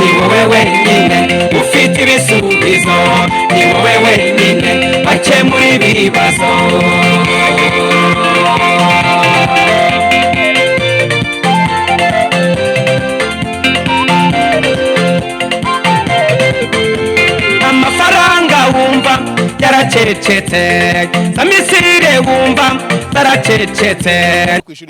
Ni wowe wenyine ufite ibisubizo, ni wowe wenyine bakemura ibibazo. Amafaranga wumva yaracecetse, za missile wumva zaracecetse.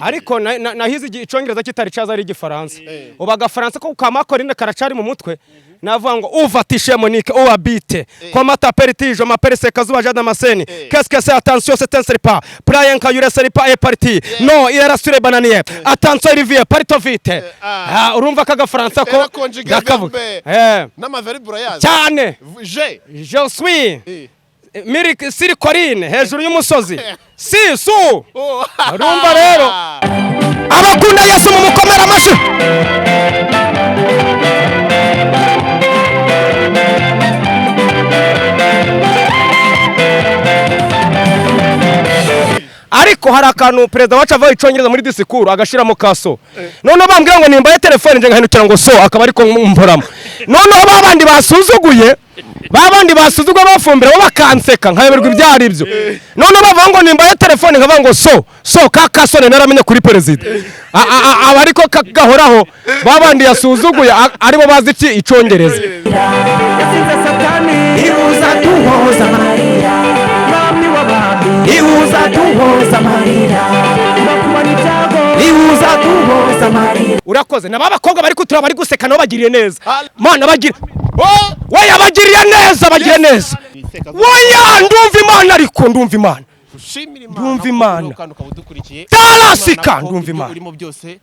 Ariko nahize icyongereza kitari caza ari igifaransa. Ubu agafaransa ko ka makorine karacari mu mutwe. Navuga ngo: "Où vas-tu chez Monique? Où habite? Comment t'appelles-tu? Je m'appelle Sekazuba Jean Damascène. Qu'est-ce que c'est? Attention, c'est un serpent. Prends un caillou, le serpent est parti. Non, il reste sur les bananiers. Attention, il vient, partons vite." Ah, urumva ko agafaransa ko Era conjugué ndakavuga. verbe. N'amaverbe urayazi? Cyane. Je Je suis Mirik sirikorine hejuru y'umusozi si su. Urumva rero, abakunda Yesu mu mukomera amashyi. Ariko hari akantu perezida wacu avuga icyongereza muri disikuru agashiramo ka so. Noneho bambwira ngo nimbaye telefone nje ngahindukira ngo so, akaba ariko mporamo. Noneho ba bandi basuzuguye, ba bandi basuzuguye bafumbira bo bakanseka, nkayoberwa ibyo ari byo. Noneho bavuga ngo nimbaye telefone, nkavuga ngo so so ka kasone naramenye kuri perezida. Aba ariko gahoraho ba bandi yasuzuguye aribo bazi iki icyongereza. Yatsinze Satani, ihuza duhoza amarira. Mwami w'abami, ihuza duhoza amarira. Bakubona ibyago, ihuza duhoza amarira. Urakoze. Na ba bakobwa bari kutura bari guseka, nabo bagiriye neza. Mana bagira we, yabagiriye neza, bagiriye neza. Oya, ndumva Imana, ariko ndumva Imana. Ushimira Imana. Ndumva Ko Imana. uriho kandi ukaba udukurikiye. Tarasika, Imana ko ndumva ibyo Imana. urimo byose.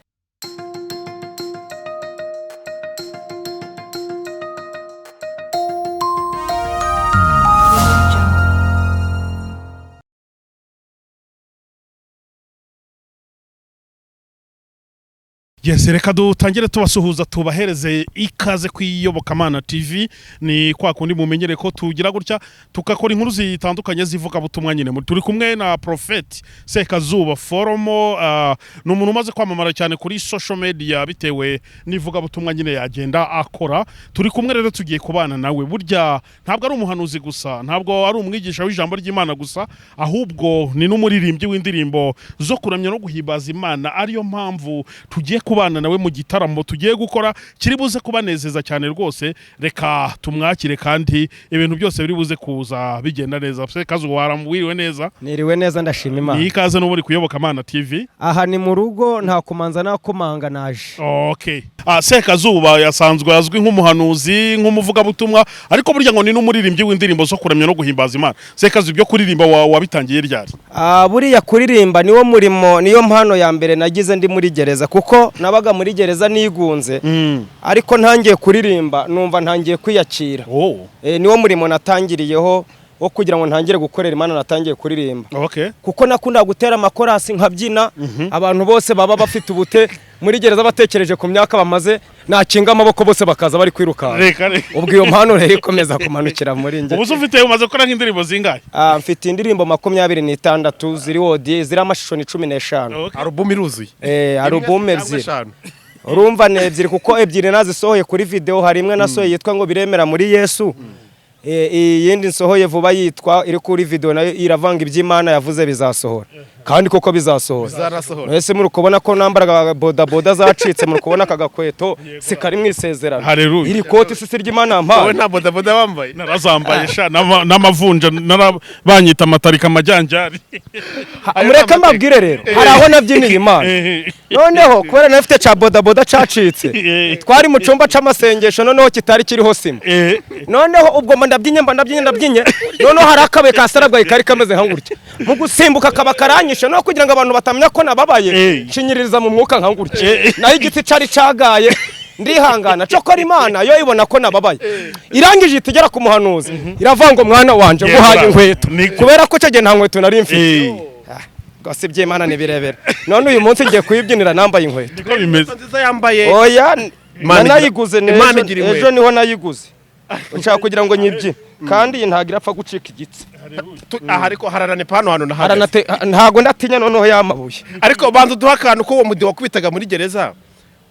Yes, reka dutangire tubasuhuza, tubahereze ikaze ku Iyobokamana TV. Ni kwa kundi mumenyere ko tugira gutya tukakora inkuru zitandukanye z'ivugabutumwa nyine. Turi kumwe na Prophet Sekazuba Foromo, ni umuntu umaze kwamamara cyane kuri social media bitewe n'ivugabutumwa nyine yagenda akora. Turi kumwe rero, tugiye kubana nawe. Burya ntabwo ari umuhanuzi gusa, ntabwo ari umwigisha w'ijambo ry'Imana gusa, ahubwo ni n'umuririmbyi w'indirimbo zo kuramya no guhimbaza Imana, ariyo mpamvu tugiye kubana nawe mu gitaramo tugiye gukora kiri buze kubanezeza cyane rwose. Reka tumwakire kandi ibintu byose biri buze kuza bigenda neza. Sekazuba, waramwiriwe neza? Niriwe neza, ndashima Ni Imana. ikaze n'ubu uri kuyoboka Imana TV. Aha ni mu rugo, nta kumanza nakomanga, naje. Okay. Sekazuba yasanzwe azwi nk'umuhanuzi, nk'umuvugabutumwa, ariko burya ngo ni n'umuririmbyi w'indirimbo zo kuramya no guhimbaza Imana. Sekazuba, ibyo kuririmba wabitangiye ryari? Ah, buriya kuririmba niwo murimo, niyo mpano ya mbere nagize ndi muri gereza, kuko nabaga muri gereza nigunze, ariko ntangiye kuririmba numva ntangiye kwiyakira. Niwo murimo natangiriyeho wo kugira ngo ntangire gukorera Imana, natangiye kuririmba, kuko nakundaga gutera amakorasi nkabyina. Abantu bose baba bafite ubute muri gereza batekereje ku myaka bamaze, nakinga amaboko bose bakaza bari kwirukanka. Reka reka. Ubwo iyo mpano rero ikomeza kumanukira muri njye. Ubu se ufite, umaze gukora nk'indirimbo zingahe? Ah, mfite indirimbo 26 ziri audio, ziri amashusho ni 15. Alubumu iruzuye. Alubumu Imwe cyangwa ebyiri. eshanu? Urumva ni ebyiri, kuko ebyiri nazisohoye kuri video. Hari imwe nasohoye yitwa ngo "Biremera muri Yesu". Iyindi nsohoye vuba yitwa, iri kuri video nayo, iravanga "Iby'Imana yavuze bizasohora", kandi koko bizasohora. Bizanasohora. Ese muri kubona ko nambaraga bodaboda zacitse? Muri kubona aka gakweto si kari mu isezerano? Haleluya. Iri koti si ry'Imana Wowe mpaye? nta bodaboda wambaye. Narazambaye sha, n'amavunja banyita amatarika amajyanjari. Mureke mbabwire rero, hari aho nabyiniye Imana. Noneho kubera nafite ca bodaboda cacitse, twari mu cyumba c'amasengesho, noneho kitari kiriho sima. Noneho ubwo mba ndabyinye, mba ndabyinye, ndabyinye, noneho hari akabuye ka sarabwayi kari kameze nka gutya. Mu gusimbuka kaba karanyishe. No kugira ngo abantu batamenya ko nababaye, nshinyiririza mu mwuka nka gutya, naho igiti cari cagaye, ndihangana. Cokora Imana yo ibona ko nababaye, irangije ihita igera ku muhanuzi, iravuga ngo: "Mwana wanje, nguhaye inkweto." Kubera ko icyo gihe nta nkweto nari mfite. Rwose iby'Imana nibirebera. None uyu munsi ngiye kuyibyinira nambaye inkweto. Niko bimeze. Nziza yambaye. Oya. Imana Nanayiguze Imana n'ejo. igira inkweto. Ejo niho nayiguze, nshaka kugira ngo nyibyine, kandi iyi ntabwo irapfa gucika igitsi. Aha ariko hararanepa hano hantu nahagaze. Ntabwo ndatinya noneho yamabuye. Ariko banza uduhe akantu ko uwo mudi wakubitaga muri gereza.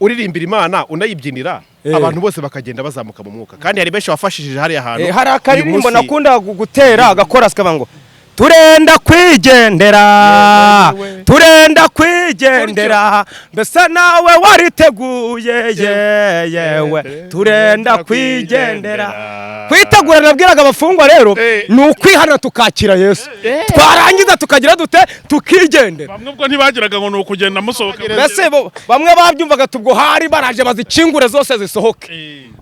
Uririmbira Imana unayibyinira, abantu bose bakagenda bazamuka mu mwuka, kandi hari benshi wafashishije hariya hantu. Hari akaririmbo Uyu munsi- nakunda gutera agakora sikaba ngo turenda kwigendera, turenda kwigendera, mbese nawe wariteguye, ye yewe turenda kwigendera. Kwitegura nabwiraga abafungwa rero ni ukwihana tukakira Yesu, twarangiza tukagira dute? Tukigendera. Bamwe ubwo ntibagiraga ngo ni ukugenda musohoka. Mbese bamwe babyumvaga tubwo hari baraje bazikingure zose zisohoke,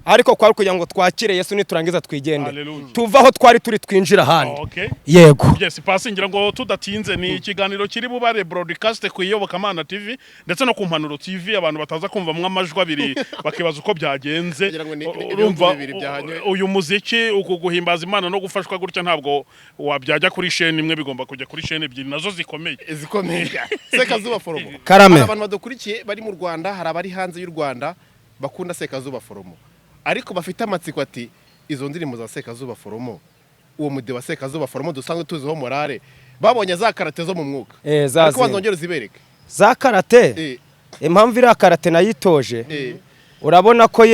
ariko kwari kugira ngo twakire Yesu, niturangiza twigendere, Hallelujah. tuva aho twari turi twinjira ahandi. Okay. Yego. Yes, pasi, ngira ngo tudatinze, ni ikiganiro kiri bubare broadcast ku Iyobokamana TV ndetse no ku Mpanuro TV, abantu bataza kumva amajwi abiri bakibaza uko byagenze. Kugira ngo ni Urumva, ibihugu bibiri byahanywe. Uyu muziki, uku guhimbaza Imana no gufashwa gutya, ntabwo wabyajya kuri chaîne imwe, bigomba kujya kuri chaîne ebyiri nazo zikomeye. Zikomeye. Sekazuba Foromo, Karame. hari abantu badukurikiye bari mu Rwanda, hari abari hanze y'u Rwanda bakunda Sekazuba Foromo, ariko bafite amatsiko ati izo ndirimbo za Sekazuba Foromo, uwo mude wa Sekazuba Foromo dusanzwe tuziho morale, babonye za karate zo mu mwuka, Za ariko zindi. banzongere uzibereke. Za karate? Impamvu iriya karate nayitoje, urabona ko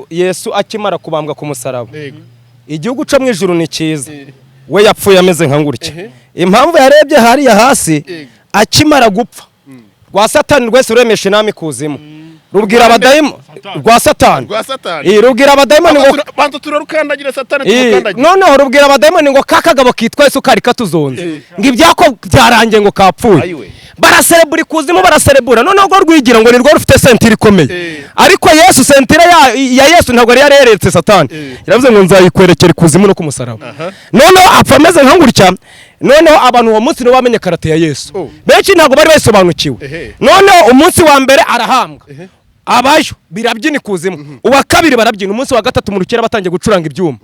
Yesu akimara kubambwa ku musaraba, igihugu cyo mu ijuru ni cyiza, we yapfuye ameze nka gutya. Impamvu yarebye hariya hasi, akimara gupfa, rwa Satani rwese ruremesha inama ikuzimu, rubwira abadayimu rwa Satani. Rwa Satani. Rubwira abadayimoni ngo Banza turarukandagira Satani, tumukandagira. Noneho rubwira abadayimoni ngo ka kagabo kitwa Yesu kari katuzonze, ngo ibyako byarangiye, ngo kapfuye. Ayiwe. Baraserebura ikuzimu, baraserebura. Noneho rwo rwigira ngo nirwo rufite ceinture ikomeye, ariko Yesu, ceinture ya Yesu ntabwo yari yareretse Satani. Yaravuze ngo nzayikwerekera ikuzimu no ku musaraba. Noneho apfa ameze nka gutya. Noneho abantu uwo munsi nibo bamenye karate ya Yesu. Benshi ntabwo bari bayisobanukiwe. Noneho umunsi wa mbere arahambwa, abayo birabyina ikuzimu, uwa kabiri barabyina, umunsi wa gatatu mu rukera batangiye gucuranga ibyuma.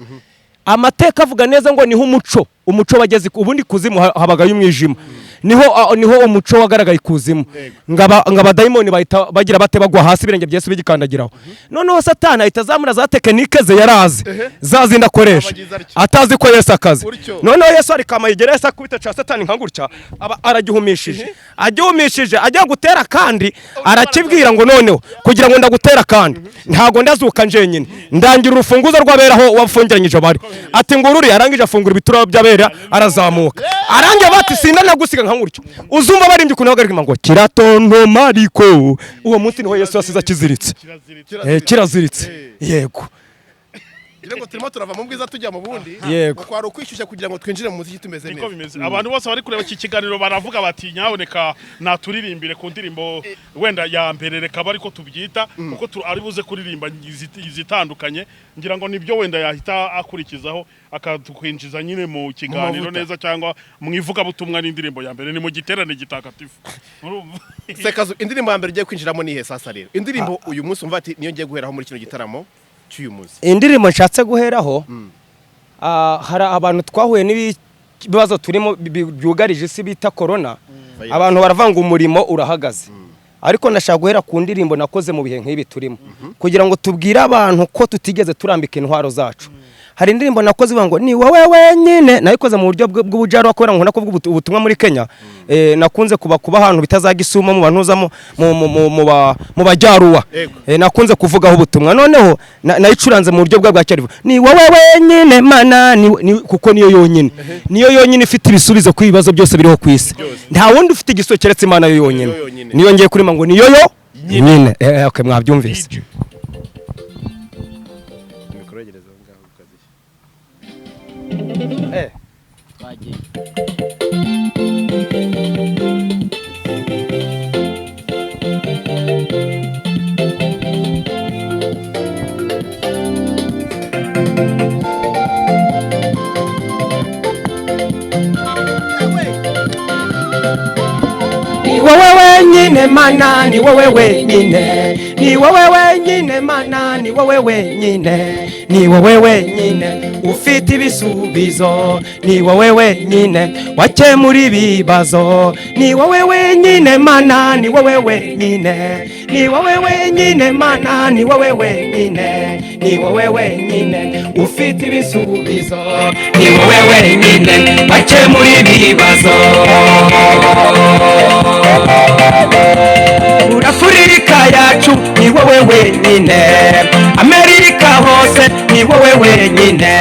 Amateka avuga neza ngo niho umuco wageze. Ubundi ikuzimu habagayo umwijima, niho umuco wagaragaye ikuzimu, ngo abadayimoni bahita bagira bate? Bagwa hasi, ibirenge bya Yesu bigikandagiraho. Noneho Satani ahita azamura za technique ze yarazi, za zindi akoresha, Abagize atyo. atazi ko Yesu akaze. Gutyo. Noneho Yesu ari kamayigera, Yesu akubita ca Satani nka gutya, aba aragihumishije. Agihumishije, ajya gutera kandi, arakibwira ngo noneho kugira ngo ndagutera kandi ntabwo ndazuka njenyine, ndangira urufunguzo rw'abera aho wafungiranyije bari. Ati ngururi. Arangije afungura ibituro by'abera, arazamuka. Arangiye bati sindanagusiga nka gutyo. Uzumva baririmbye ukuntu bagarika ngo kiratontoma, ariko uwo munsi niho Yesu yasize akiziritse. Kiraziritse. Kiraziritse, yego. Ngira ngo turimo turava mu bwiza tujya mu bundi. Yego. Ngo kwari ukwishyushya kugira ngo twinjire mu muziki tumeze Niko neza. bimeze. Abantu bose bari kureba iki kiganiro baravuga bati nyaboneka naturirimbire ku ndirimbo wenda ya mbere, reka bari ko tubyita kuko ari buze kuririmba izitandukanye. Ngira ngo nibyo wenda yahita akurikizaho akatwinjiza nyine mu kiganiro mavuta. neza, cyangwa mu ivugabutumwa n'indirimbo ya mbere ni mu giterane gitagatifu. Urumva? Sekazu, indirimbo ya mbere ugiye kwinjiramo ni ihe sasa rero? Indirimbo uyu munsi umva ati niyo ngiye guheraho muri kino gitaramo cy'uyu munsi. Indirimbo nshatse guheraho, hari abantu twahuye n'ibibazo turimo byugarije isi bita corona. Abantu baravuga ngo umurimo urahagaze, ariko ndashaka guhera ku ndirimbo nakoze mu bihe nk'ibi turimo, kugira ngo tubwire abantu ko tutigeze turambika intwaro zacu. Hari indirimbo nakoze ivuga ngo ni wowe wenyine. Nayikoze mu buryo bw'ubujarwa, kubera ngo nkunda kuvuga ubutumwa muri Kenya. Nakunze kuba ahantu bita za Gisumo, mu bantuza mu bajyaruwa. Nakunze kuvugaho ubutumwa. Noneho nayicuranze mu buryo bwa cyarivu: ni wowe wenyine Mana, kuko niyo yonyine, niyo yonyine ifite ibisubizo ku bibazo byose biriho ku isi. Nta wundi ufite igisubizo keretse Imana yo yonyine. Niyo yonyine. Niyo ngiye kurima ngo niyo yo nyine. Okay, mwabyumvise. Mikoro yegereza aho ngaho ukazishya. Twagiye. Ni wowe wenyine Mana, ni wowe wenyine, ni wowe wenyine Mana, ni wowe wenyine, ni wowe wenyine ufite ibisubizo, ni wowe wenyine wakemura ibibazo, ni wowe wenyine Mana, ni wowe wenyine, ni wowe wenyine Mana, ni wowe wenyine, ni wowe wenyine ufite ibisubizo, ni wowe wenyine wakemura ibibazo. Afurika yacu ni wowe wenyine, Amerika hose ni wowe wenyine,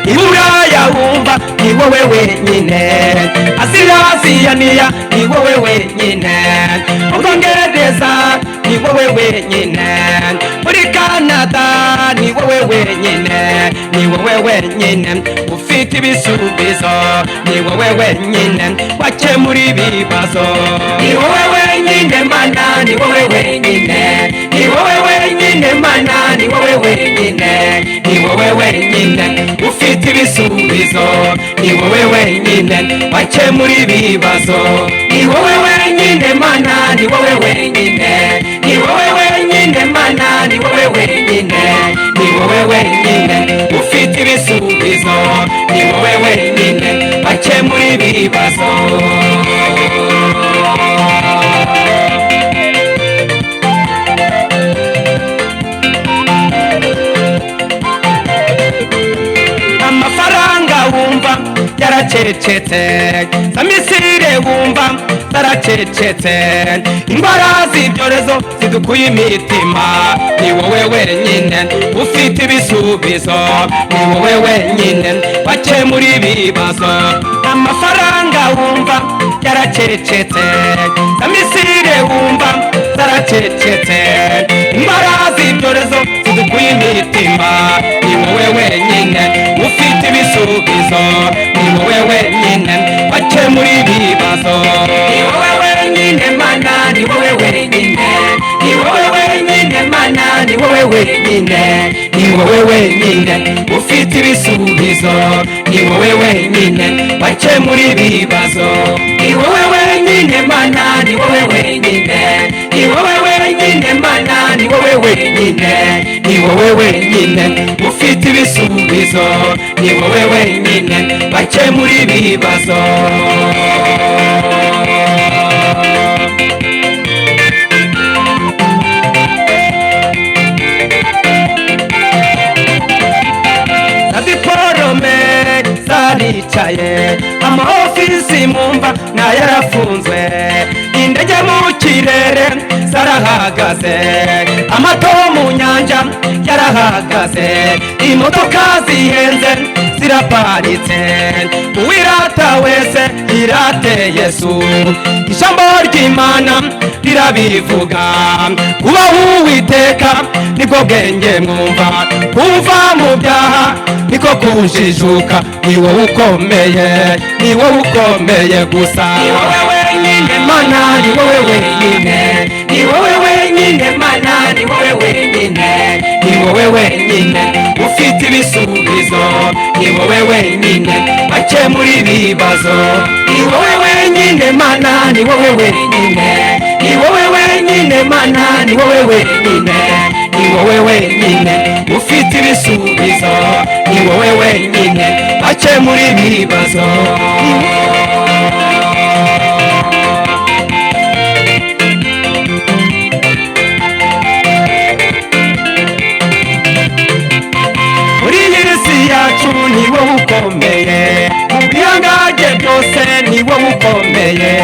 Iburaya wumva ni wowe wenyine, Aziya Aziyaniya ni wowe wenyine, Ubwongereza ni wowe wenyine, muri Canada ni wowe wenyine, ni wowe wenyine ufite ibisubizo, ni wowe wenyine wakemura ibibazo, ni wowe wenyine Mana, ni wowe wenyine, ni wowe wenyine Mana, ni wowe wenyine, ni wowe wenyine ufite ibisubizo, ni wowe wenyine wakemura ibibazo, ni wowe wenyine Mana, ni wowe wenyine, ni wowe wenyine Mana, ni wowe wenyine, ni wowe wenyine ufite ibisubizo, ni wowe wenyine wakemura ibibazo. Amafaranga wumva yaracecetse, za misire wumva zaracecetse, indwara z'ibyorezo zidukuye imitima, ni wowe wenyine ufite ibisubizo, ni wowe wenyine wakemura ibibazo. Amafaranga wumva yaracecetse, za misire wumva zaracecetse, indwara z'ibyorezo zidukuye imitima, ni wowe wenyine ufite ibisubizo, ni wowe wenyine wakemura ibibazo, ni wowe wenyine Mana, ni wowe wenyine, ni wowe wenyine Mana, ni wowe wenyine, ni wowe wenyine ufite ibisubizo, ni wowe wenyine wakemura ibibazo, ni wowe wenyine Mana, ni wowe wenyine, ni wowe wenyine Mana, ni wowe wenyine, ni wowe wenyine ufite ibisubizo, ni wowe wenyine wakemura ibibazo. Za diporome zaricaye, amaofisi mumva nayarafunzwe, indege mu kirere zarahagaze, amato mu nyanja yarahagaze, imodoka zihenze ziraparitse, uwirata wese irate Yesu, ijambo ry'Imana rirabivuga, kubaho Uwiteka nibwo bwenge mwumva, kuva mu byaha niko kujijuka, ni wowe ukomeye, ni wowe ukomeye gusa, ni wowe wenyine Mana, ni wowe wenyine, ni wowe wenyine Mana, ni wowe wenyine, ni wowe wenyine ufite ibisubizo, ni wowe wenyine wakemura ibibazo, ni wowe wenyine Mana, ni wowe wenyine, ni wowe wenyine Mana, ni wowe wenyine, ni wowe wenyine ufite ibisubizo, ni wowe wenyine wakemura ibibazo. Muri iyi si yacu ni wowe ukomeye, mu bihangange byose ni wowe ukomeye,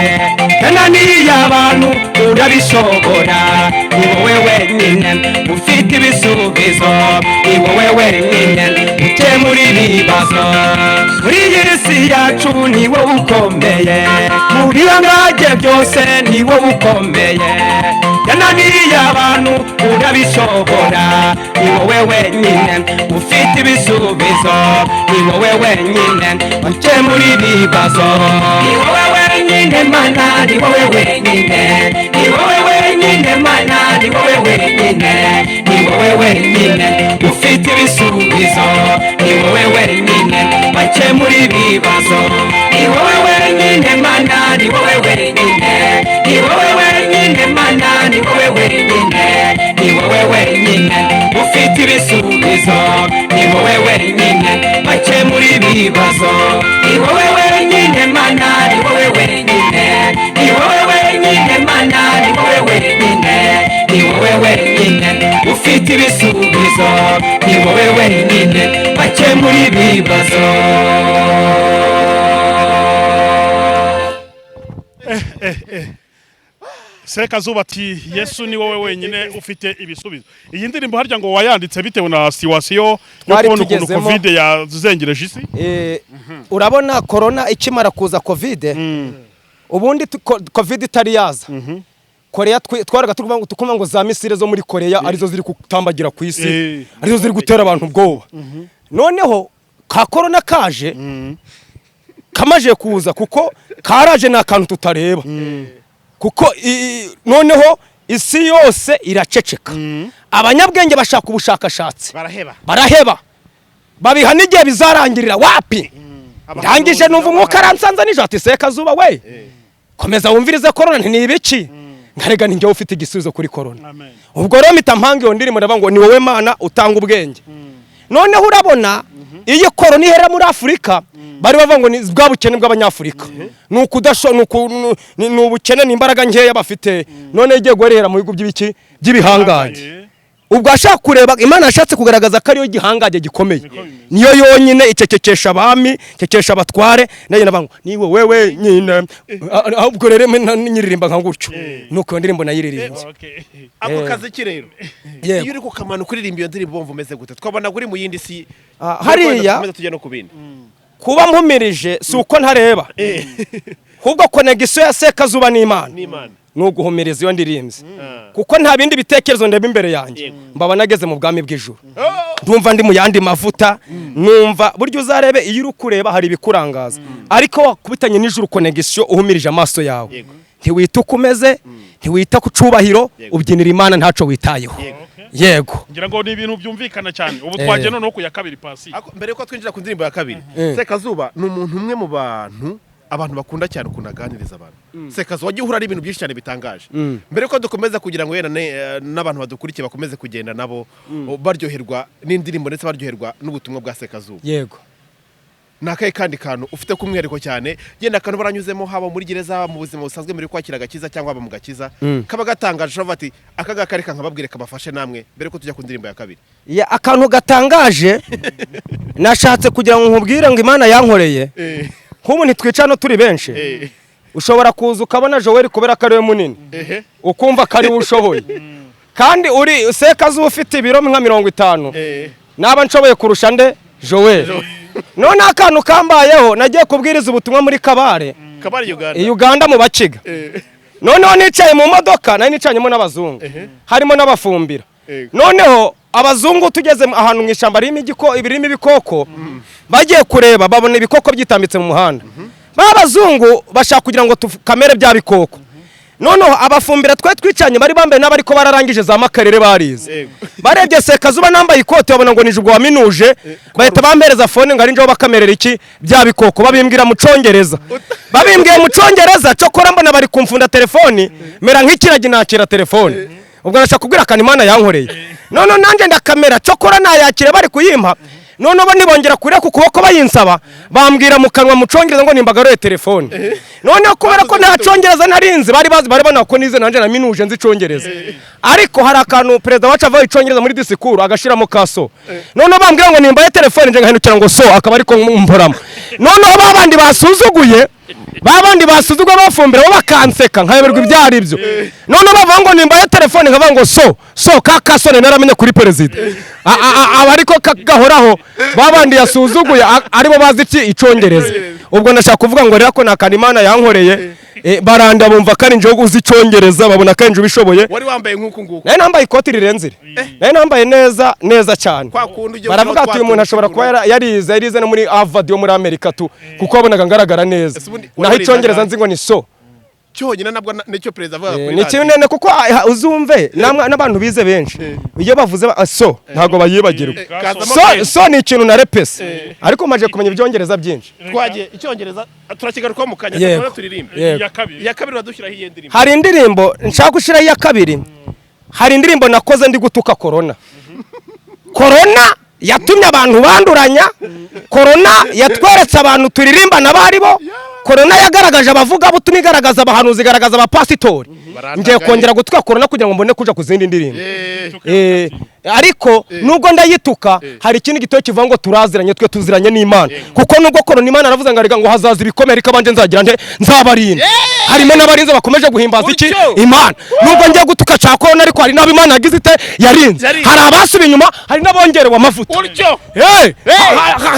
yananiye abantu urabishobora, ni wowe wenyine ufite ibisubizo, ni wowe wenyine ukemura ibibazo. Muri iyi si yacu ni wowe ukomeye, mu bihangange byose ni wowe ukomeye, yananiye abantu urabishobora, ni wowe wenyine ufite ibisubizo, ni wowe wenyine ukemura ibibazo, ni wowe wenyine Mana, ni wowe wenyine, ni wowe wenyine Mana, ni wowe wenyine, ni wowe wenyine ufite ibisubizo, ni wowe wenyine wakemura ibibazo, ni wowe wenyine Mana, ni wowe wenyine, ni wowe wenyine Mana, ni wowe wenyine, ni wowe wenyine ufite ibisubizo, ni wowe wenyine wakemura ibibazo, ni wowe wenyine Mana, ni wowe wenyine, ni wowe wenyine Mana, ni wowe wenyine, ni wowe wenyine ufite ibisubizo, ni wowe wenyine wakemura ibibazo. Sekazuba ati Yesu ni wowe wenyine ufite ibisubizo. Iyi ndirimbo harya ngo wayanditse bitewe na situation yo Twari kubona ukuntu tugezemo. Covid yazengereje isi? Urabona corona ikimara kuza, Covid, ubundi Covid itari yaza, Korea twaraga tukumva ngo za missile zo muri Korea arizo ziri gutambagira ku isi, arizo ziri gutera abantu ubwoba. Noneho ka corona kaje, kamaje kuza, kuko karaje ni akantu tutareba, kuko noneho isi yose iraceceka, abanyabwenge bashaka ubushakashatsi, Baraheba. baraheba, babiha n'igihe bizarangirira wapi. Ndangije numva umwuka aransanze nijoro ati: "Sekazuba we, komeza wumvirize korona nti ni ibiki." Nkarega ni njyewe ufite igisubizo kuri korona. Amen. Ubwo rero mpita mpanga iyo ndirimbo, ndavuga ngo ni wowe Mana utanga ubwenge. Noneho urabona iyo korona ihera muri Afurika, bari bavuga ngo ni bwa bukene bw'Abanyafurika, ni ukudasho, ni ubukene, ni imbaraga nkeya bafite. None igiye guherera mu bihugu by'ibiki, by'ibihangange. Ubwo ashaka kureba, Imana yashatse kugaragaza ko ariyo gihangange gikomeye, niyo yonyine icecekesha abami, icecekesha abatware. Nayo navuga ngo ni wowe wenyine. Ahubwo rero nyiririmba nka gutyo, nuko iyo ndirimbo nayiririmbye. Ako kazi ki rero, Yego. iyo uri kukamanuka uririmba iyo ndirimbo, wumva umeze gute? Twabona uri mu yindi si. Hariya Dukomeze tujya no ku bindi. Kuba mpumirije si uko ntareba, ahubwo connexion ya Sekazuba n'Imana N'Imana. ni uguhumiriza iyo ndirimbye, kuko nta bindi bitekerezo ndeba imbere yanjye. Mbaba nageze mu bwami bw'ijuru, ndumva ndi mu yandi mavuta. Numva burya uzarebe, iyo uri kureba hari ibikurangaza, ariko wakubitanye n'ijuru connexion, uhumirije amaso yawe, ntiwita uko umeze, ntiwita ku cubahiro, ubyinira Imana ntaco witayeho. Yego. Ngira ngo ni ibintu byumvikana cyane. Ubu twagiye noneho ku ya kabiri, Pasi. Ako, mbere yuko twinjira ku ndirimbo ya kabiri, Sekazuba ni umuntu umwe mu bantu abantu bakunda cyane ukuntu aganiriza abantu. Sekazuba, wagiye uhura n'ibintu byinshi cyane bitangaje. Mbere yuko dukomeza, kugira ngo wenda n'abantu badukurikiye bakomeze kugenda nabo baryoherwa n'indirimbo ndetse baryoherwa n'ubutumwa bwa Sekazuba, ni akahe kandi kantu ufite k'umwihariko cyane, genda akantu baranyuzemo, haba muri gereza, haba mu buzima busanzwe mbere yo kwakira agakiza cyangwa haba mu gakiza, kaba gatangaje, ushobora kuvuga ati aka ngaka reka nkababwire kabafashe namwe, mbere yuko tujya ku ndirimbo ya kabiri? Ya, akantu gatangaje nashatse kugira ngo nkubwire ngo Imana yankoreye, nk'ubu ntitwica hano turi benshi, ushobora kuza ukabona Joel kubera ko ari we munini, ukumva ko ari we ushoboye, kandi uri Sekazuba ufite ibiro nka 50, naba nshoboye kurusha nde? Joel. None akantu kambayeho, nagiye kubwiriza ubutumwa muri Kabare, Kabari, Uganda. I Uganda mu Bakiga. Noneho nicaye mu modoka, nari nicanyemo n'abazungu, harimo n'abafumbira. Noneho abazungu tugeze ahantu mu ishyamba ririmo ririmo ibikoko, bagiye kureba babona ibikoko byitambitse mu muhanda. Ba bazungu bashaka kugira ngo kamere bya bikoko. Noneho abafumbira twe twicanye bari bambaye n'abariko bararangije za Makerere, barize. Barebye Sekazuba nambaye ikote, babona ngo nije ubwo waminuje, bahita bampereza phone ngo ari njewe bakamerera iki bya bikoko. Babimbwira mu Congereza, babimbwiye mu Congereza. Cokora mbona bari kumfunda telefoni, mera nk'ikiragi nakira telefoni. Ubwo nashaka kubwira akantu Imana yankoreye. None nanjye ndakamera, cokora nayakira bari kuyimpa. None bo ntibongera kureka ku kuboko bayinsaba, bambwira mu kanwa mu Congereza ngo nimbagaruye telefone. Noneho kubera ko nta Congereza narinzi, bari bazi, bari babona ko nize nanjye naminuje nzi Icongereza, ariko hari akantu perezida wacu avuga Icongereza muri disikuru agashiramo kaso. Noneho bambwira ngo nimbaye telefone, nje ngahindukira ngo so, akaba ariko mporamo. Noneho ba bandi basuzuguye, ba bandi basuzuguye bafumbira, bo bakanseka nkayoberwa ibyo ari byo. Noneho bavuga ngo nimbaye telefone, nkavuga ngo so so ka kasone naramenye kuri perezida. Aba ariko gahoraho, ba bandi yasuzuguye aribo bazi iki? Icongereza. Ubwo ndashaka kuvuga ngo rero ko nta kantu Imana yankoreye, baranda bumva ko ari njyewe uzi Icongereza, babona ko ari njye ubishoboye. Wari wambaye nk'uku nguku? Nari nambaye ikoti rirenze iri, nari nambaye neza neza cyane. Kwa kundi ujya Baravuga ati uyu muntu ashobora kuba yarize no muri Harvard yo muri Amerika tu, kuko wabonaga ngaragara neza. Ese ubundi Naho wari Icongereza warize nzi ngo ni so. Cyonyine nabwo nicyo perezida avuga kuri Ni radiyo. kinini kuko uzumve n'abantu bize benshi iyo bavuze so ntabwo bayibagirwa. Kazamo So kenshi. so ni ikintu na repese, ariko maje kumenya Ibyongereza byinshi. Twagiye Icyongereza turakigarukaho mu kanya. Yego. Tubanze turirimbe. Yego. Iya kabiri. Iya kabiri uradushyiraho iyihe ndirimbo? Hari indirimbo nshaka gushyiraho iya kabiri. Hari indirimbo nakoze ndi gutuka korona. Korona yatumye abantu banduranya, korona yatweretse abantu turirimbana abo ari bo. Korona yagaragaje abavuga butumwa, igaragaza abahanuzi, igaragaza abapasitori. Ngiye kongera gutuka korona kugira ngo mbone kuja ku zindi ndirimbo. Ariko nubwo ndayituka, hari ikindi gito kivuga ngo turaziranye, twe tuziranye n'Imana, kuko nubwo korona, Imana aravuze ngo arega ngo hazaza ibikomere, ariko abanje nzagira nte? Nzabarinda. Harimo n'abarinze bakomeje guhimbaza iki? Imana. Nubwo ngiye gutuka cya korona, ariko hari n'abo Imana yagize ite? Yarinze. Hari abasubiye inyuma, hari n'abongerewe amavuta.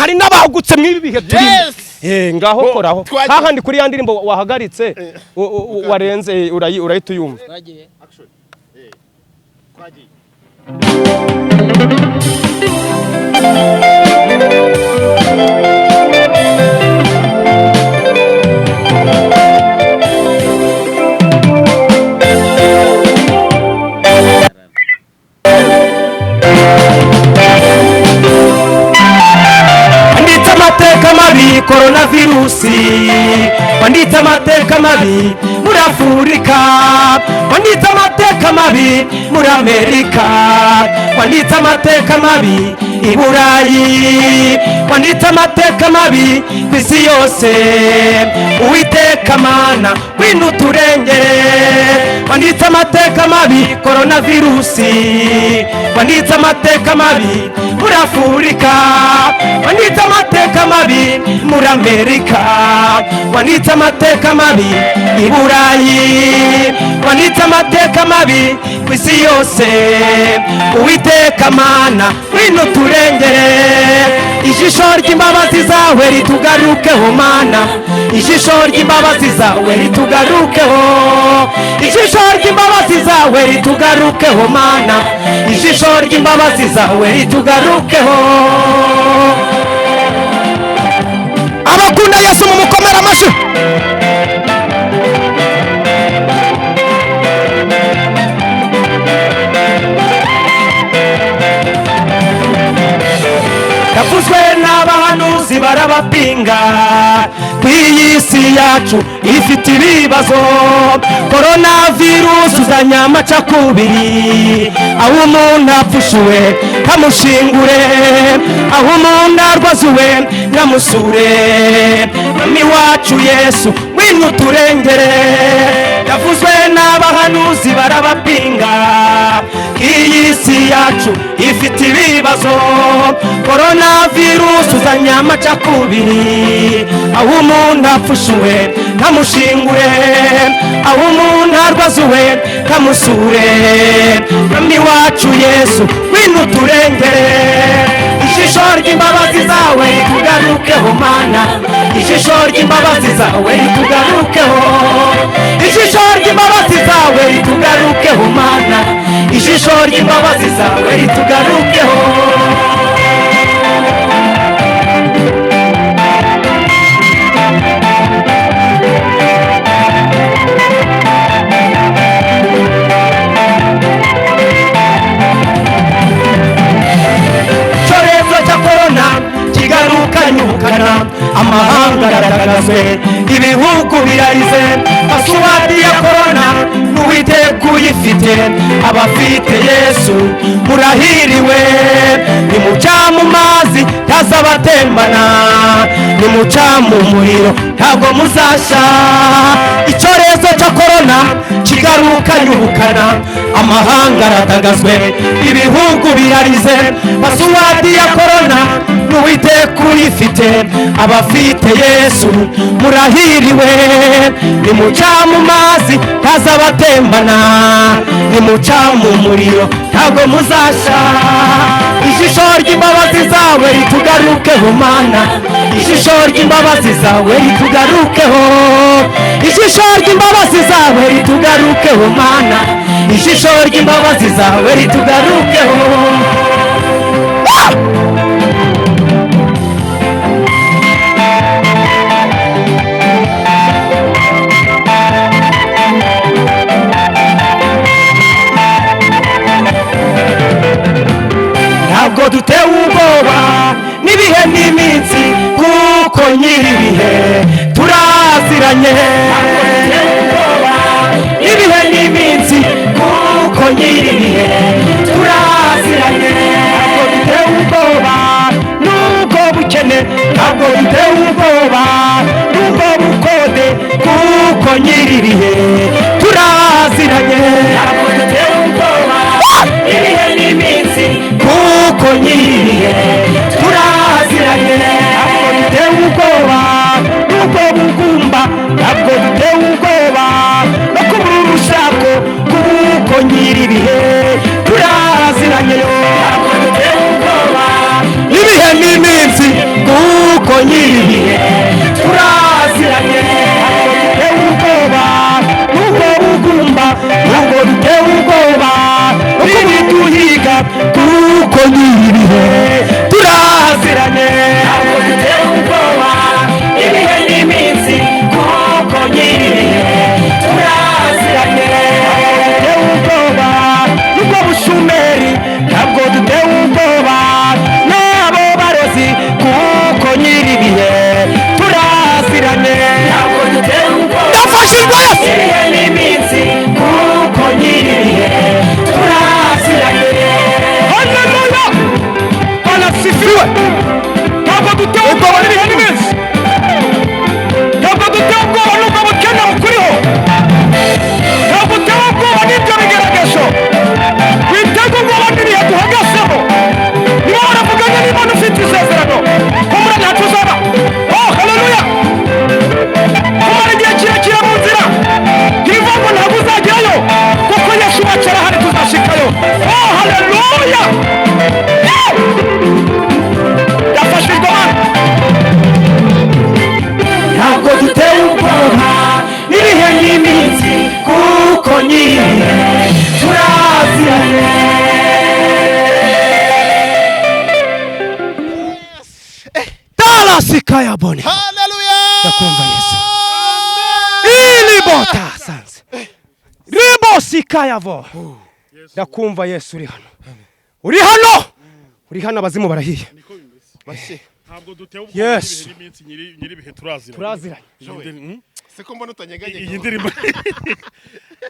Hari n'abagutse mw'ibi bihe turimo. Ngaho koraho hahandi kuri ya ndirimbo wahagaritse, warenze, urahita uyumva. Wanditse amateka mabi koronavirusi, wanditse amateka mabi muri Afurika, wanditse amateka mabi muri Amerika, wanditse amateka mabi i Burayi, wanditse amateka mabi ku isi yose. Uwiteka Mana, ngwino uturengere. Wanditse amateka mabi koronavirusi, wanditse amateka mabi muri Afurika, wanditse amateka mabi muri Amerika, wanditse amateka mabi i Burayi, wanditse amateka mabi ku isi yose. Uwiteka Mana, ngwino uturengere. Ijisho ry'imbabazi zawe ritugarukeho Mana, ijisho ry'imbabazi zawe ritugarukeho, ijisho ry'imbabazi zawe ritugarukeho Mana, ijisho ry'imbabazi zawe ritugarukeho. Abakunda Yesu mumukomere amashyi. Yavuzwe n'abahanuzi barabapinga, ku iyi si yacu ifite ibibazo. Korona virusi uzanye amacakubiri, aho umuntu apfushuwe ntamushingure, aho umuntu arwazuwe ntamusure. Mwami wacu Yesu, ngwino uturengere. Yavuzwe n'abahanuzi barabapinga, iyi si yacu ifite ibibazo. Korona virusi uzanye amacakubiri, aho umuntu apfushuwe ntamushingure, aho umuntu arwazuwe ntamusure. Mwami wacu Yesu, ngwino uturengere. Ijisho ry'imbabazi zawe ritugarukeho Mana, ijisho ry'imbabazi zawe ritugarukeho, ijisho ry'imbabazi zawe ritugarukeho Mana, ijisho ry'imbabazi zawe ritugarukeho. Icyorezo cya korona kigarukanyukana, amahanga aragaragazwe, ibihugu birarize. Pasuwadi ya korona n'Uwiteka uyifite, abafite Yesu murahiriwe. Nimuca mu mazi ntazabatembana, nimuca mu muriro ntabwo muzashya. Icyorezo cya korona kigarukanyukana, amahanga aratagazwe, ibihugu birarize. Pasuwadi ya korona n'Uwiteka uyifite, abafite Yesu murahiriwe. Nimuca mu mazi ntazabatembana, nimuca mu muriro ntabwo muzashya. Ijisho ry'imbabazi zawe ritugarukeho Mana, ijisho ry'imbabazi zawe ritugarukeho, ijisho ry'imbabazi zawe ritugarukeho Mana, ijisho ry'imbabazi zawe ritugarukeho. Ntabwo dutewe ubwoba n'ibihe n'iminsi, kuko nyiri ibihe turaziranye. Ntabwo dutewe ubwoba n'ibihe n'iminsi, kuko nyiri ibihe turaziranye. Ntabwo dutewe ubwoba n'ubwo bukene, ntabwo dutewe ubwoba n'ubwo bukonje. Nyir'ibihe turaziranye. Ntabwo dutewe ubwoba ibihe n'iminsi, kuko nyir'ibihe turaziranye. Ntabwo dutewe ubwoba n'ubwo bugumba, ntabwo dutewe ubwoba no kubura urushako, kuko nyir'ibihe turaziranye. Ntabwo dutewe ubwoba ibihe n'iminsi, kuko nyir'ibihe turaziranye. Ntabwo dutewe ubwoba n'ubwo bugumba, ntabwo dutewe ubwoba no kubituhiga, kuko nyir'ibihe turaziranye. Ntabwo dutewe ubwoba ibihe n'iminsi, kuko nyir'ibihe turaziranye. Ntabwo dutewe ubwoba n'ubwo bushumeri, ntabwo dutewe ubwoba n'abo barozi, kuko nyir'ibihe turaziranye. Ntabwo dutewe ubwoba Ndafashijwe Yesu. ibihe n'iminsi, kuko nyir'ibihe turaziranye. Haleluya, Bwana asifiwe. Ntabwo dutewe ubwoba n'ibihe n'iminsi, ntabwo dutewe ubwoba n'ubwo bukene bukuriho, ntabwo utewe ubwoba n'ibyo bigeragezo, witega ubwoba n'ibihe duhagazemo. Niba waravuganye n'Imana, ufite isezerano, humura, ntacyo uzaba. Oh haleluya! Kumara igihe kirekire mu nzira ntibivuga ngo ntabwo uzagerayo, kuko Yesu wacu arahari, tuzashikayo. Oh haleluya! Yafashijwe abana. Ntabwo dutewe ubwoba n'ibihe n'iminsi, kuko nyine turaziranye. Tarasikayabone. Haleluya! Ndakumva Yesu. Ilibota sanze ribosikayavo. Ndakumva Yesu, uri hano, uri hano, uri hano, abazimu barahiye. Bashye. Ntabwo dutewe ubwoba Yesu. n'ibihe n'iminsi, nyir'ibihe turaziranye. Turaziranye. Siko mbona utanyeganyega. Iyi ndirimbo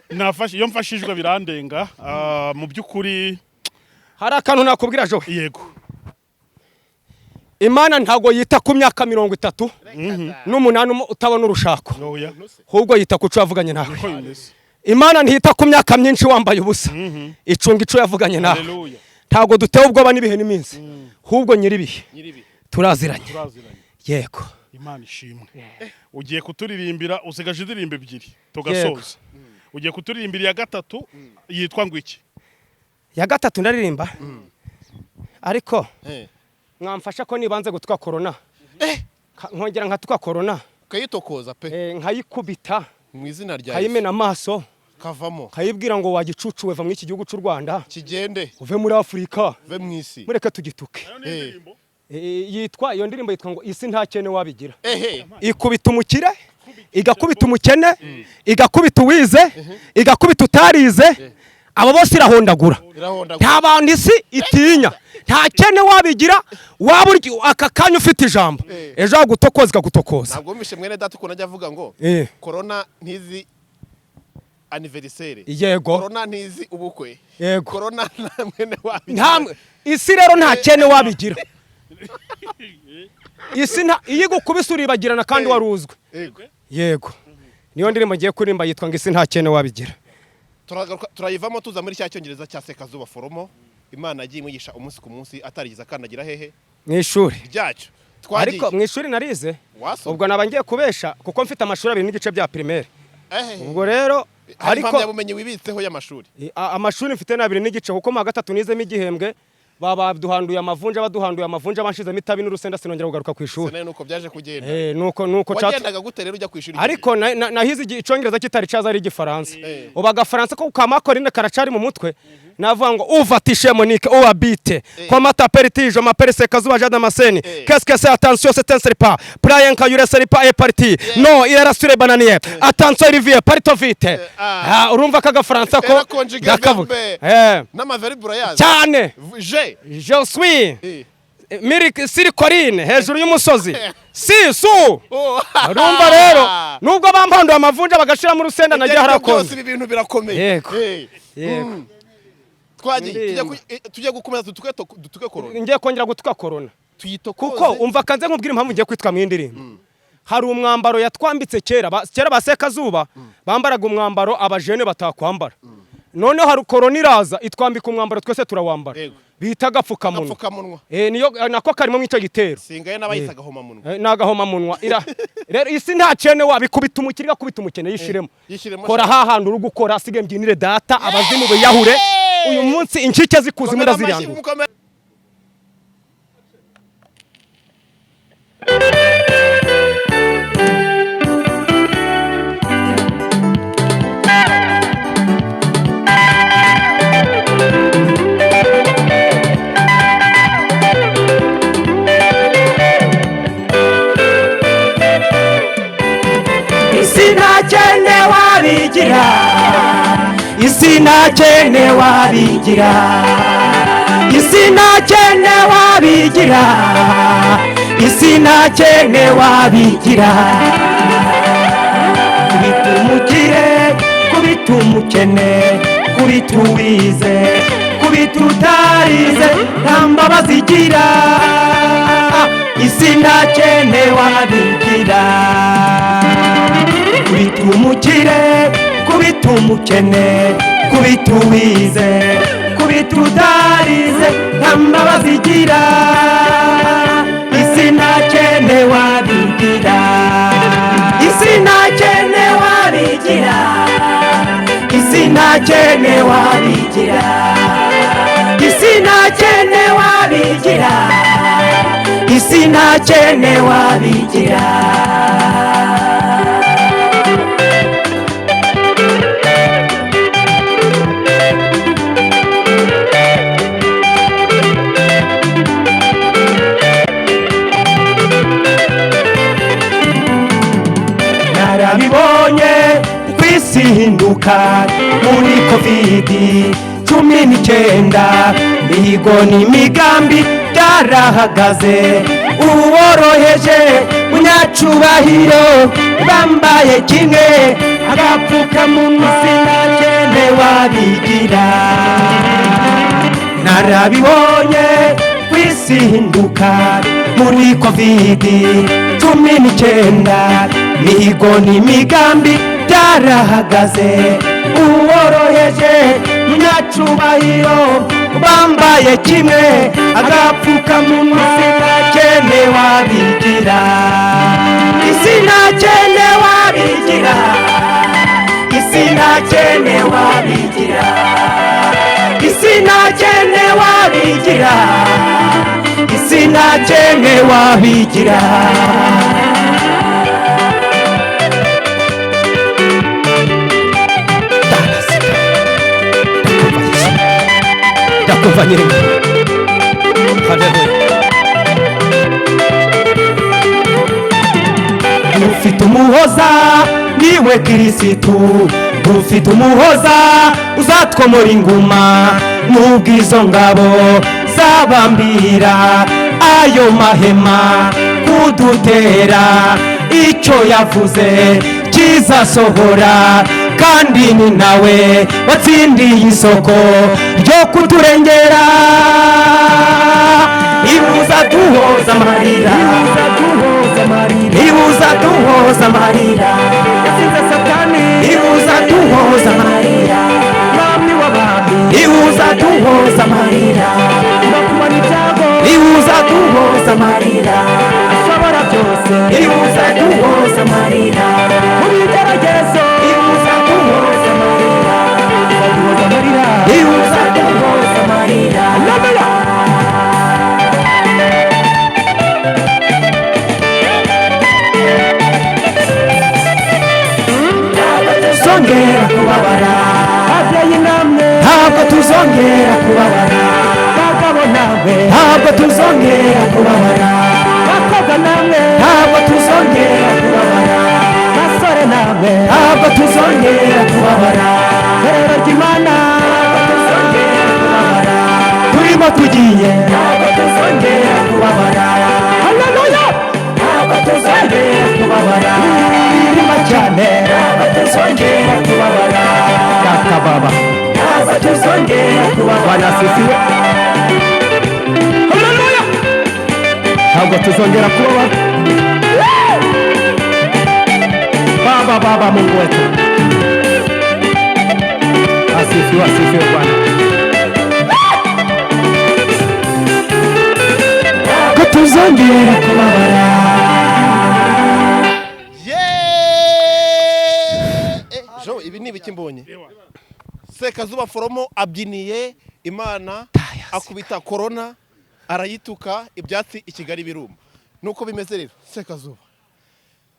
nafashe, iyo mfashijwe birandenga. Mu by'ukuri. Hari akantu nakubwira, Jowe. Yego. Imana ntabwo yita ku myaka 38 utabona urushako, Oya. ahubwo yita ku cyo yavuganye nawe. Niko bimeze. Imana ntiyita ku myaka myinshi wambaye ubusa, icunga icyo yavuganye nawe. Haleluya. Ntabwo dutewe ubwoba n'ibihe n'iminsi, ahubwo nyir'ibihe Nyiribi. turaziranye. Turaziranye. Yego. Imana ishimwe. Ugiye kuturirimbira, usigaje indirimbo ebyiri tugasoza. Ugiye kuturirimbira iya gatatu, yitwa ngo iki? Ya gatatu ndaririmba, ariko mwamfasha ko nibanze gutwa korona, nkongera nkatuka korona. Ukayitokoza pe. Nkayikubita. Mu izina rya Yesu. Nkayimena amaso. Kavamo. Nkayibwira ngo wagicucu, va muri iki gihugu cy'u Rwanda. Kigende. Uve muri Afurika. Ve mu isi. Mureke tugituke. Yitwa, iyo ndirimbo yitwa ngo "Isi nta kene wabigira". Ehe. Ikubita umukire, igakubita umukene, igakubita uwize, igakubita utarize, abo bose irahondagura. Irahondagura. Nta bantu isi itinya, nta kene wabigira. Waba uri aka kanya ufite ijambo, ejo yagutokoza, ikagutokoza. Ntabwo wumvishe mwene data ukuntu ajya avuga ngo korona ntizi anniversaire? Yego. Korona ntizi ubukwe. Yego. Korona nta mwene wabigira. Nta isi rero nta kene wabigira. Isi nta iyo igukubise uribagirana kandi wari uzwi. Yego. Yego, niyo ndirimbo ngiye kuririmba, yitwa ngo "Isi nta kene wabigira". Turagaruka, turayivamo tuza muri cya cyongereza cya Sekazuba Foromo. Imana yagiye imwigisha umunsi ku munsi atarigeze akandagira hehe? Mu ishuri. Ryacyo. Twagiye. Ariko mu ishuri narize. Wasoma. Ubwo naba ngiye kubesha, kuko mfite amashuri 2.5 bya primaire. Ehe. Ubwo rero Hari ariko impamyabumenyi wibitseho y'amashuri? Amashuri mfite ni 2.5, kuko mu wa gatatu nizemo igihembwe, baduhanduye amavunja, baduhanduye amavunja, banshizemo itabi n'urusenda, sinongera kugaruka ku ishuri. Sinari nuko byaje kugenda. Nuko Wagendaga gute rero ujya ku ishuri? Ariko nahize icyongereza kitari caza, ari igifaransa. Ubu agafaransa ko ka makorine karacari mu mutwe. Navuga ngo uva tishe Monique où habite, comment t'appelles-tu? Je m'appelle Sekazuba Jean Damascène. Qu'est-ce que c'est? Attention, c'est un serpent, Brian Kayure, serpent est parti. Non, il est sur les bananiers. Attention, il vient, partons vite. Ah. Ah, urumva ko agafaransa ko Era conjugué ndakavuga. verbe. N'amaverbe urayazi? Cyane. Je. Je suis Mirik sirikorine hejuru y'umusozi si su. Oh. Urumva rero, nubwo bampanduye amavunja bagashiramo urusenda, Ibyo najya aribyo byose, harakonje. ibi bintu birakomeye. Yego. Yego. Twagiye tujya Indirimbo. tujya gukomeza dutuke korona. Ngiye kongera gutuka korona. Tuyitokoze. Kuko umva, kanze nkubwira impamvu ngiye kwitwa mu indirimbo. Hari umwambaro yatwambitse kera. Kera ba Sekazuba bambaraga umwambaro abajene batakwambara. Noneho hari korona iraza itwambika umwambaro, twese turawambara, bita agapfukamunwa. Agapfukamunwa. Niyo nako karimo mw'icyo gitero. Singaye n'abayita agahomamunwa. Ni agahomamunwa. Rero isi nta cene wabikubita umukire, igakubita umukene, yishiremo. Yishiremo. Kora hahantu uri gukora, asige mbyinire data, abazimu biyahure uyu munsi, incike z'ikuzimu Komera amashyi, ndazirandura. mukomere. Isi nta kene wabigira, isi nta kene wabigira, isi nta kene wabigira, isi nta kene wabigira. Kubita umukire, kubita umukene, kubita uwize, kubita utarize, nta mbabazi igira. Isi nta kene wabigira. Kubita umukire, kubita umukene, kubita uwize, kubita utarize, nta mbabazi igira. Isi nta kene wabigira, isi nta kene wabigira, isi nta kene wabigira, isi nta kene wabigira, isi nta kene wabigira. Narabibonye ku isi ihinduka muri COVID-19, mihigo n'imigambi byarahagaze. Uworoheje, munyacubahiro, bambaye kimwe agapfukamunwa. Sinakene wabigira. Narabibonye ku isi ihinduka muri COVID-19, mihigo n'imigambi byarahagaze. Uworoheje, munyacubahiro, bambaye kimwe agapfukamunwa. Sinakene wabigira, isi ntakene wabigira, isi ntakene wabigira, isi ntakene wabigira, isi ntakene wabigira. Ndakumva Yesu, ndakumva Nyirinka. Haleluya. Dufite umuhoza, niwe Kirisitu. Dufite umuhoza uzatwomora inguma. N'ubw'izo ngabo zabambira ayo mahema kudutera, icyo yavuze kizasohora, kandi ni nawe watsindiye isoko ryo kuturengera. Ibuza duhoza amarira, ibuza duhoza amarira, ibuza duhoza amarira, ibuza duhoza amarira, ibuza duhoza amarira, ibuza duhoza amarira, ibuza duhoza amarira, ibuza duhoza amarira. Tuzongera kubabara, ntabwo tuzongera kubabara, ntabwo tuzongera kubabara, ntabwo tuzongera kubabara, ntabwo tuzongera kubabara. Turimo tugiye, ntabwo tuzongera kubabara. Haleluya, ntabwo tuzongera kubabara. Ririma cyane, ntabwo tuzongera kubabara. Data baba, ntabwo tuzongera kubabara. Bwana asifiwe. Haleluya, ntabwo tuzongera kubabara. Baba, Baba Mungu wetu. Asifiwe, asifiwe Bwana. Ko tuzongera kubabara. Yeee! Jo, ibi ni ibiki mbonye? Sekazuba Foromo abyiniye Imana, akubita korona, arayituka, ibyatsi i Kigali biruma. Nuko bimeze rero, Sekazuba.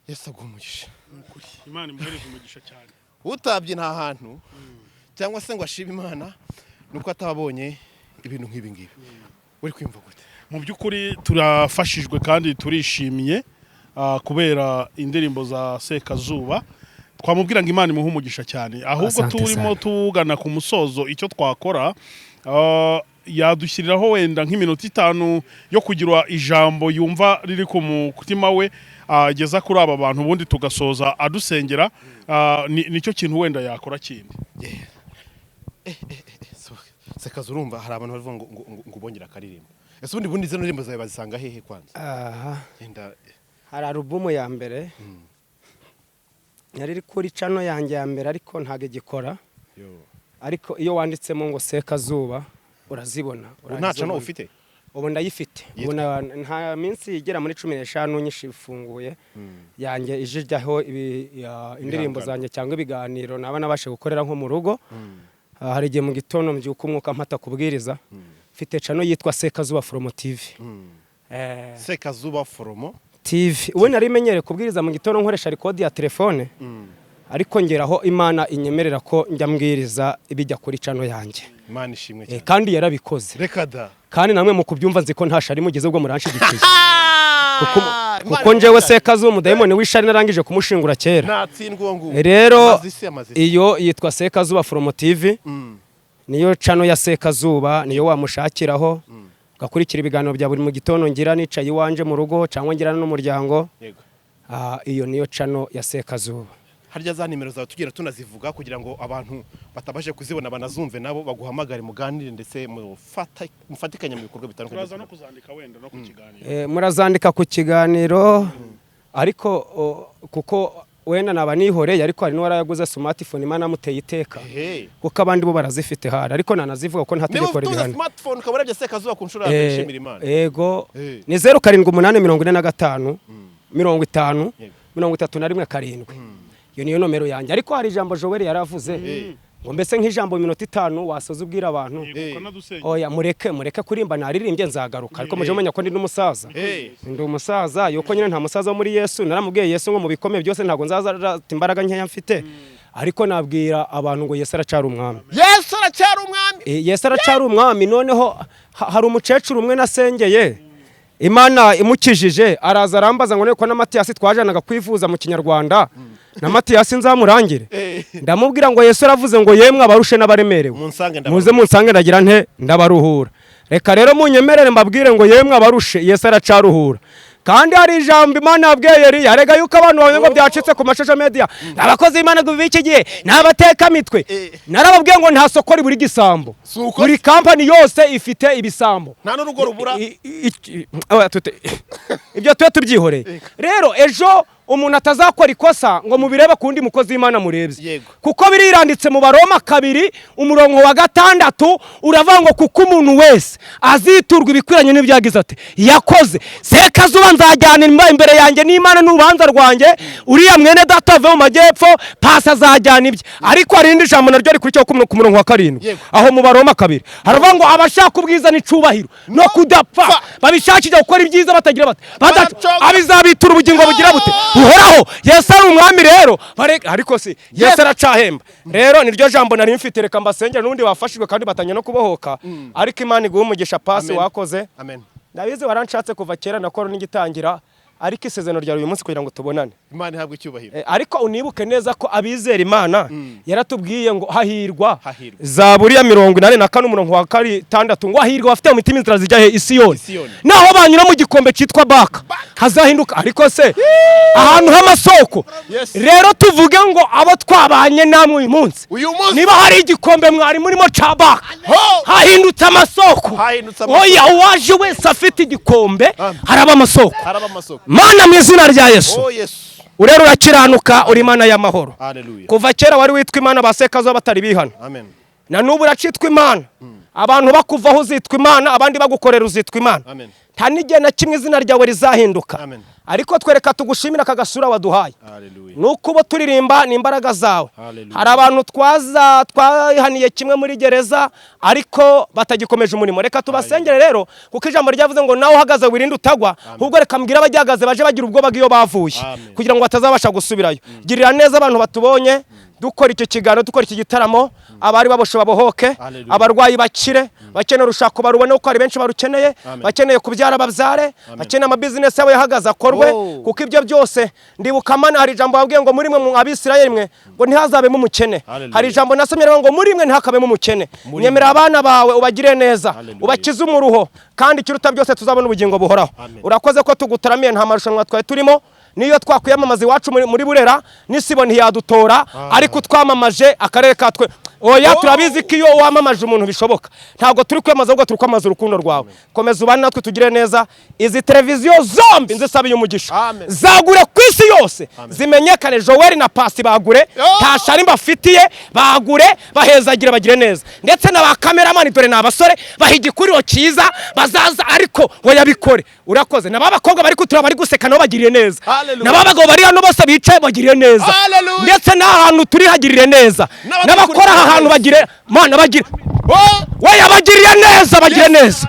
Yesu aguhe umugisha. Imana imuhereze umugisha cyane. Utabye nta hantu cyangwa se ngo ashime Imana nuko atabonye ibintu nk'ibi ngibi. Uri kwiyumva gute? Mu by'ukuri turafashijwe kandi turishimye kubera indirimbo za Sekazuba. Twamubwira ngo Imana imuhe umugisha cyane. Ahubwo Asante turimo sana. tugana ku musozo, icyo twakora yadushyiriraho wenda nk'iminota 5 yo kugira ijambo yumva riri ku mutima we ageza kuri aba bantu, ubundi tugasoza adusengera. Nicyo kintu wenda yakora kindi. Sekazuba, urumva hari abantu bavuga ngo ubongere akaririmbo. Ese ubundi zino ndirimbo zawe bazisanga hehe kwanza? Aha. Yenda Hari alubumu ya mbere yari iri kuri channel yanjye ya mbere, ariko ntabwo igikora. Yo. Ariko iyo wanditsemo ngo Sekazuba urazibona. Nta channel ufite? Ubu ndayifite. Ubu nta minsi igera muri 15 nyishifunguye yanjye ije ijyaho indirimbo Ibihangano. zanjye cyangwa ibiganiro naba nabashe gukorera nko mu rugo. Hari igihe mu gitondo mbyuka umwuka mpata kubwiriza. Mfite channel yitwa Sekazuba Foromo TV. Sekazuba Foromo TV. Ubu nari menyereye kubwiriza mu gitondo nkoresha record ya telefone, ariko ngeraho Imana inyemerera ko njya mbwiriza ibijya kuri channel yanjye. Imana ishimwe cyane. Kandi yarabikoze. Reka da. Kandi namwe mu kubyumva nzi ko nta shari mugeze ubwo muranshigikiye, kuko njyewe Sekazuba umudayimoni w'ishari narangije kumushingura kera. Natsindwa uwo nguwo. Rero Amazisi, amazisi. iyo yitwa Sekazuba Foromo TV, niyo channel ya Sekazuba, niyo wamushakiraho ugakurikira ibiganiro bya buri mu gitondo ngira nicaye iwanje mu rugo cyangwa ngira n'umuryango. Yego. Iyo niyo channel ya Sekazuba. Harya za nimero zawe tugira tunazivuga kugira ngo abantu batabashe kuzibona banazumve, nabo baguhamagare muganire ndetse mufatikanye mu bikorwa bitandukanye. Turaza no kuzandika wenda no ku kiganiro. Murazandika ku kiganiro, ariko kuko wenda naba nihoreye, ariko hari n'uwarayaguze smartphone Imana amuteye iteka, Ehe. kuko abandi bo barazifite hari, ariko nanazivuga ko nta Niba tegeko utunze ribihana. smartphone ukaba urebye Sekazuba ku nshuro ya mbere, shimira Imana. Ego. Ni 078 45 50 Yego. 31 7. Iyo niyo nomero yanjye. Ariko hari ijambo Joel yaravuze ngo mbese nk'ijambo minota 5 wasoza ubwira abantu. Yego, ukanadusengera. Oya, mureke kurimba, naririmbye nzagaruka, ariko muje mumenya ko ndi n'umusaza. Ndi umusaza yuko nyine nta musaza wo muri Yesu. Naramubwiye Yesu ngo mu bikomeye byose ntabwo nzaza imbaraga nkeya mfite, ariko nabwira abantu ngo Yesu aracyari umwami. Yesu aracyari umwami. Yesu aracyari umwami. Noneho hari umukecuru umwe nasengeye Imana imukijije, araza arambaza ngo niko na Matiyasi twajanaga kwivuza mu kinyarwanda, na Matiyasi nzamurangire. Ndamubwira ngo Yesu aravuze ngo yemwe abarushe n'abaremerewe, Munsange. Muze munsange, ndagira nte? Ndabaruhura. Reka rero munyemerere mbabwire ngo yemwe abarushe, Yesu aracaruhura. Kandi hari ijambo Imana yabwiye Eliya. Rega yuko abantu babonye ngo byacitse ku ma social media, abakozi b'Imana b'iki gihe ni abatekamitwe. Narababwiye ngo nta soko ribura igisambo. Si uko. Buri kampani yose ifite ibisambo. Nta n'urugo rubura. Oya, ibyo tube tubyihoreye. Rero ejo umuntu atazakora ikosa ngo mubirebe ku wundi mukozi w'Imana murebye. Kuko biriranditse mu Baroma 2 umurongo wa 6, uravuga ngo kuko umuntu wese aziturwa ibikwiranye n'ibyo yagize ati yakoze. Sekazuba nzajyana imbere yanjye n'Imana n'urubanza rwanjye. Uriya mwene data avuye mu majyepfo pasi azajyana ibye. Ariko hari irindi jambo naryo rikurikiyeho ku murongo wa 7. Aho mu Baroma 2 haravuga ngo abashaka ubwiza n'icubahiro no kudapfa, babishakira gukora ibyiza batagira bate Baracoga. abizabitura ubugingo bugira bute? Buhoraho. Yesu ari umwami rero. Ariko si Yesu aracahemba. Rero niryo jambo nari mfite, reka mbasengere n'ubundi bafashijwe kandi batanye no kubohoka. Ariko Imana iguhe umugisha pasi. Amen. Wakoze. Amen. Ndabizi waranshatse kuva kera na korona igitangira, ariko isezerano ryawe uyu munsi kugira ngo tubonane. Imana ihabwe icyubahiro. Ariko unibuke neza ko abizera Imana yaratubwiye ngo hahirwa. Hahirwa. Zaburi ya 84 umurongo wa 6 ngo hahirwa abafite mu mitima inzira zijya he? Isiyoni. Isiyoni. Naho banyura mu gikombe cyitwa Baka hazahinduka, ariko se ahantu h'amasoko. Rero tuvuge ngo abo twabanye namwe uyu munsi, Uyu munsi. niba hari igikombe mwari murimo ca Baka, Ho! hahindutse amasoko. Hahindutse amasoko. Oya, uwaje wese afite igikombe Amen. haraba amasoko. Haraba amasoko. Mana, mu izina rya Yesu. Oh Yesu. Urera, urakiranuka, uri Imana y'amahoro. Haleluya. Kuva kera wari witwa Imana, ba Sekazuba batari bihana. Amen. Na n'ubu uracitwa Imana. Abantu bakuvaho uzitwa Imana, abandi bagukorera uzitwa Imana. Amen. Nta n'igihe na kimwe izina ryawe rizahinduka. Amen. Ariko twereka tugushimira aka gasura waduhaye. Haleluya. Nuko ubo turirimba ni imbaraga zawe. Hallelujah. Hari abantu twaza twahaniye kimwe muri gereza ariko batagikomeje umurimo. Reka tubasengere rero, kuko ijambo ryavuze ngo nawe uhagaze wirinde utagwa. Ahubwo reka mbwire abagihagaze baje bagira ubwoba bw'iyo bavuye, Amen. kugira ngo batazabasha gusubirayo. Girira neza abantu batubonye dukora icyo kiganiro, dukora iki gitaramo. Abari baboshe babohoke, Hallelujah. abarwayi bakire, bakeneye urushako barubone kuko hari benshi barukeneye, Amen. bakeneye kubyara babyare, bakeneye amabizinesi yabo yahagaze akorwe. Oh. Kuko ibyo byose ndibuka Mana, hari ijambo wabwiye ngo muri mwe mu Abisirayeli mwe ngo ntihazabemo umukene. Hallelujah. Hari ijambo nasomye rivuga ngo muri mwe ntihakabemo umukene. Muri Nyemera mwe. abana bawe ubagire neza, Hallelujah. ubakize umuruho, kandi ikiruta byose tuzabona ubugingo buhoraho. Amen. Urakoze ko tugutaramiye. Nta marushanwa twari turimo. Niyo twakwiyamamaza iwacu muri Burera n'isibo ntiyadutora, ariko twamamaje akarere katwe. Oya, turabizi ko iyo wamamaje umuntu bishoboka. Ntabwo turi kwiyamamaza, ahubwo turi kwamamaza urukundo rwawe. Komeza ubane natwe, tugire neza. Izi televiziyo zombi nzisabiye umugisha. Amen. Zagure ku isi yose, zimenyekane. Joel na Pasi bagure, nta shari mbafitiye. Bagure, bahezagira, bagire neza. Ndetse na ba kameramani, dore ni abasore, baha igikuriro cyiza bazaza, ariko wayabikore. Urakoze. Na ba bakobwa bari kutura bari guseka nabo bagiriye neza. Hallelujah. Na ba bagabo bari hano bose bicaye bagiriye neza. Hallelujah. Ndetse n'ahantu turi hagirire neza. N'abakora aha hantu bagire Mana, bagire we yabagiriye neza, bagire neza.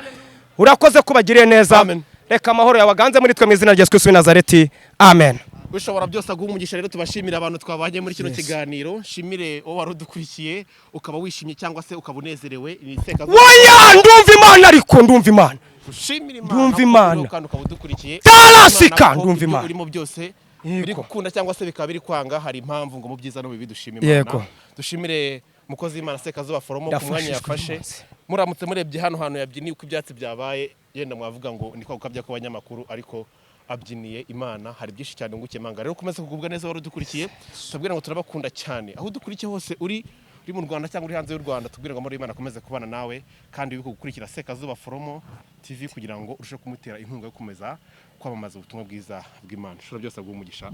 Urakoze ko bagiriye neza. Amen. Reka amahoro yawe aganze muri twe, mu izina rya Yesu Kristo w'i Nazareti, amen. Ushobora byose aguha umugisha. Rero tubashimire abantu twabanye muri kino kiganiro. Nshimire wowe wari udukurikiye, ukaba wishimye cyangwa se ukaba unezerewe. Ni Sekazuba. Oya, ndumva Imana, ariko ndumva Imana. Ushimire Imana Ndumva ko Imana. uriho kandi ukaba udukurikiye. Tarasika, Imana ko ndumva ibyo Imana. urimo byose Yego. biri gukunda cyangwa se bikaba biri kwanga, hari impamvu ngo mu byiza no mu bibi dushime Imana. Yego. Dushimire umukozi w'Imana Sekazuba Foromo ku mwanya Ndafashijwe yafashe. rwose. Muramutse murebye hano hantu yabyiniye, uko ibyatsi byabaye, yenda mwavuga ngo ni kwa gukabya kw'abanyamakuru, ariko abyiniye Imana. Hari byinshi cyane ungukiye manga. Rero ukomeze kugubwa neza wari udukurikiye. Tubwire ngo turabakunda cyane aho udukurikiye hose, uri mu Rwanda cyangwa uri hanze y'u Rwanda. Tubwire ngo amahoro y'Imana akomeze kubana nawe, kandi wibuke gukurikira Sekazuba Foromo TV kugira ngo urusheho kumutera inkunga yo gukomeza kwamamaza ubutumwa bwiza bw'Imana. Ushobora byose aguha umugisha.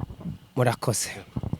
Murakoze.